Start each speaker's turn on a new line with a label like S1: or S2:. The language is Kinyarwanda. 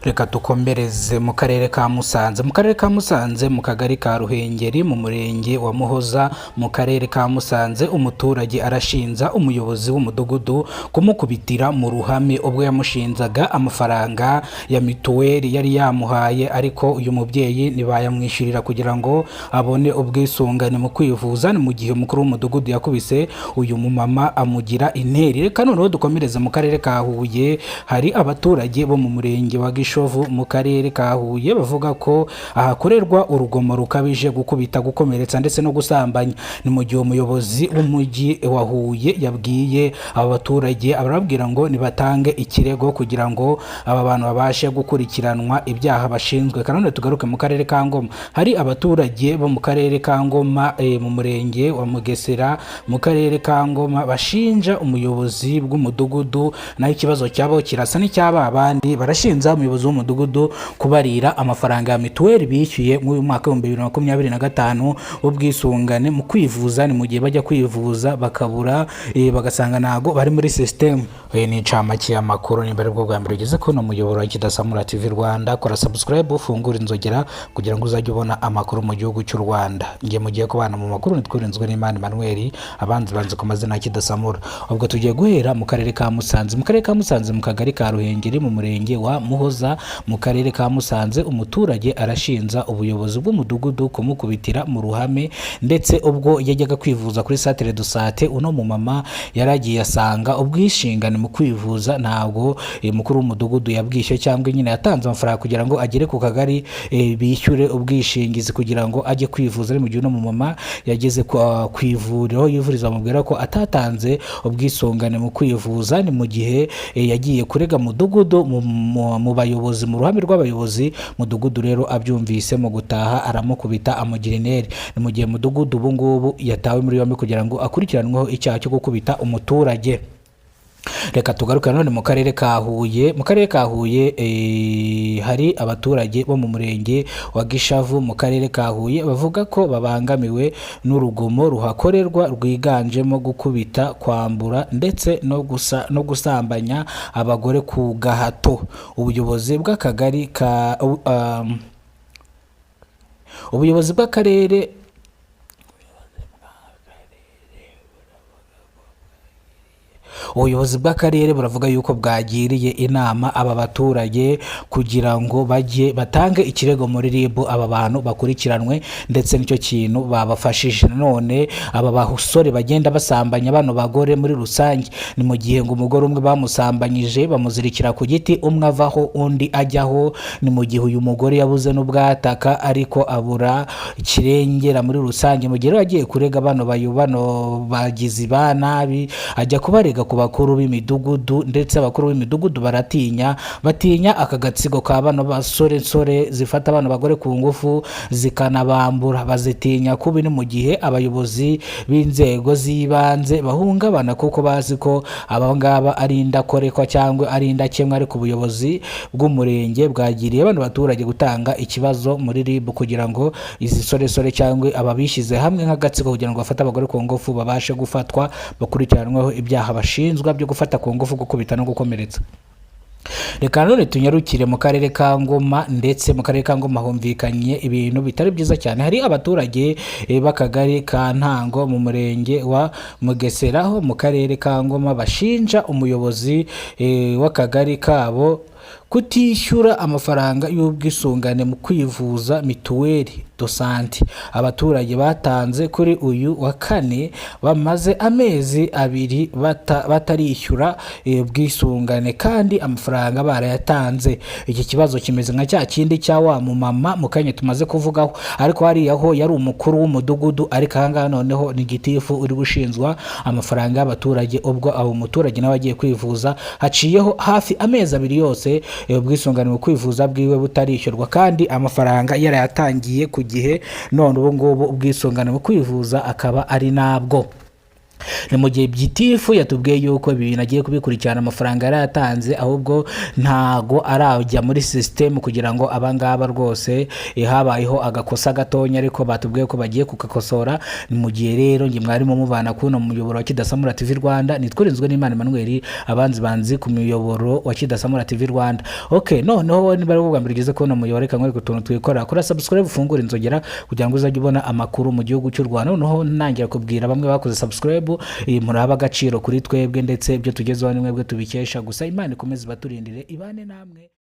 S1: Reka dukomereze mu karere ka Musanze. Mu karere ka Musanze, mu kagari ka Ruhengeri, mu murenge wa Muhoza, mu karere ka Musanze, umuturage arashinja umuyobozi w'umudugudu kumukubitira mu ruhame ubwo yamushinzaga amafaranga ya mituweli yari yamuhaye, ariko uyu mubyeyi ntibayamwishyurira kugira ngo abone ubwisungane mu kwivuza. Ni mu gihe umukuru w'umudugudu yakubise uyu mumama amugira interi. Reka noneho dukomereze mu karere ka Huye. Hari abaturage bo mu murenge wa Gishovu mu karere ka Huye bavuga ko ahakorerwa urugomo rukabije, gukubita, gukomeretsa ndetse no gusambanya. Ni mu gihe umuyobozi w'umujyi wa Huye yabwiye aba baturage, arababwira ngo nibatange ikirego kugira ngo aba bantu babashe gukurikiranwa ibyaha bashinzwe. Kandi tugaruke mu karere ka Ngoma. Hari abaturage bo mu karere ka Ngoma, mu murenge wa Mugesera mu karere ka Ngoma, bashinja umuyobozi bw'umudugudu. Naho ikibazo cyabo kirasa n'icyaba abandi. Barashinja umuyobozi w'umudugudu kubarira amafaranga ya mituweli bishyuye muri uyu mwaka w'2025 w'ubwisungane mu kwivuza. Ni mu gihe bajya kwivuza bakabura, bagasanga ntago bari muri sisitemu. Iyi ni incamake y'amakuru. Nimba aribwo bwa mbere ugeze kuri uno muyoboro wa Kidasamura TV Rwanda, kora subscribe, ufungure inzogera kugira ngo uzajye ubona amakuru mu gihugu cy'u Rwanda. Ngiye mugiye kubana mu makuru nitwirinzwe n'Imana Emmanuel, abanzi banze ku mazina ya Kidasamura. Ubwo tugiye guhera mu karere ka Musanze. Mu karere ka Musanze, mu kagari ka Ruhengeri, mu murenge wa Muhoza mu karere ka Musanze, umuturage arashinja ubuyobozi bw'umudugudu kumukubitira mu ruhame, ndetse ubwo yajyaga kwivuza kuri centre de santé, uno mumama yaragiye asanga ubwishingane mu kwivuza ntabwo mukuru w'umudugudu yabwishyuye, cyangwa nyine yatanze amafaranga kugira ngo agere ku kagari, bishyure ubwishingizi kugira ngo ajye kwivuza. Ari mu gihe uno mumama yageze ku ivuriro aho yivuriza, bamubwira ko atatanze ubwisungane mu kwivuza. Ni mu gihe yagiye kurega mudugudu mu bayobozi, mu ruhame rw'abayobozi. Mudugudu rero abyumvise, mu gutaha aramukubita, amugira intere. Ni mu gihe mudugudu ubu ngubu yatawe muri yombi kugira ngo akurikiranweho icyaha cyo gukubita umuturage. Reka tugaruke nanone mu karere ka Huye. Mu karere ka Huye, hari abaturage bo mu murenge wa Gishavu mu karere ka Huye bavuga ko babangamiwe n'urugomo ruhakorerwa rwiganjemo gukubita, kwambura ndetse no gusambanya abagore ku gahato. Ubuyobozi bw'akagari ka ubuyobozi bw'akarere Ubuyobozi bw'akarere buravuga yuko bwagiriye inama aba baturage kugira ngo bajye batange ikirego muri RIB, aba bantu bakurikiranwe, ndetse nicyo kintu babafashije. None aba basore bagenda basambanya bano bagore muri rusange. Ni mu gihe ngo umugore umwe bamusambanyije bamuzirikira ku giti, umwe avaho undi ajyaho. Ni mu gihe uyu mugore yabuze n'ubwataka ariko abura kirengera muri rusange. Mu gihe rero agiye kurega bano bagizi ba nabi, ajya kubarega ku bakuru b'imidugudu, ndetse abakuru b'imidugudu baratinya, batinya aka gatsiko ka bano basore nsore zifata bano bagore ku ngufu zikanabambura, bazitinya kubi. Ni mu gihe abayobozi b'inzego z'ibanze bahungabana kuko bazi ko aba ngaba ari indakorekwa cyangwa ari indakemwa. Ariko ubuyobozi bw'umurenge bwagiriye bano baturage gutanga ikibazo muri RIB kugira ngo izi soresore cyangwa ababishyize hamwe nk'agatsiko kugira ngo bafate abagore ku ngufu babashe gufatwa, bakurikiranweho ibyaha bashinjwa byo gufata ku ngufu, gukubita no gukomeretsa. Reka none tunyarukire mu karere ka Ngoma. Ndetse mu karere ka Ngoma humvikanye ibintu bitari byiza cyane. Hari abaturage b'akagari ka Ntango mu murenge wa Mugesera ho mu karere ka Ngoma bashinja umuyobozi w'akagari kabo kutishyura amafaranga y'ubwisungane mu kwivuza, mituweli de santé, abaturage batanze. Kuri uyu wa kane bamaze amezi 2 batarishyura ubwisungane kandi amafaranga barayatanze. Iki kibazo kimeze nka cya kindi cya wa mumama mu kanya tumaze kuvugaho, ariko hariya ho yari umukuru w'umudugudu, ariko ahangaha noneho ni gitifu uri gushinzwa amafaranga y'abaturage. Ubwo abo muturage nawe agiye kwivuza, haciyeho hafi amezi 2 yose ubwisungane mu kwivuza bwiwe butarishyurwa kandi amafaranga yarayatangiye ku gihe. None ubu ngubu ubwisungane mu kwivuza akaba ari nabwo. Ni mu gihe gitifu yatubwiye yuko ibi bintu agiye kubikurikirana, amafaranga yari yatanze ahubwo ntago arajya muri sisitemu kugira ngo abangaba rwose habayeho agakosa gatonya, ariko batubwiye ko bagiye kugakosora. Ni mu gihe rero njye mwarimo mubana kuno muyoboro wa Kidasamura TV Rwanda, nitwirinzwe n'Imana Emmanuel, abanzi banzi ku muyoboro wa Kidasamura TV Rwanda. Okay, noneho niba ari bwo bwa mbere ugeze kubona umuyoboro, reka nkwereke utuntu twikora. Kora subscribe, ufungure inzogera kugira ngo uzajye ubona amakuru mu gihugu cy'u Rwanda. Noneho ntangira kubwira bamwe bakoze subscribe, muraba agaciro kuri twebwe, ndetse ibyo tugezeho ni mwebwe tubikesha. Gusa Imana ikomeze ibaturindire, ibane namwe.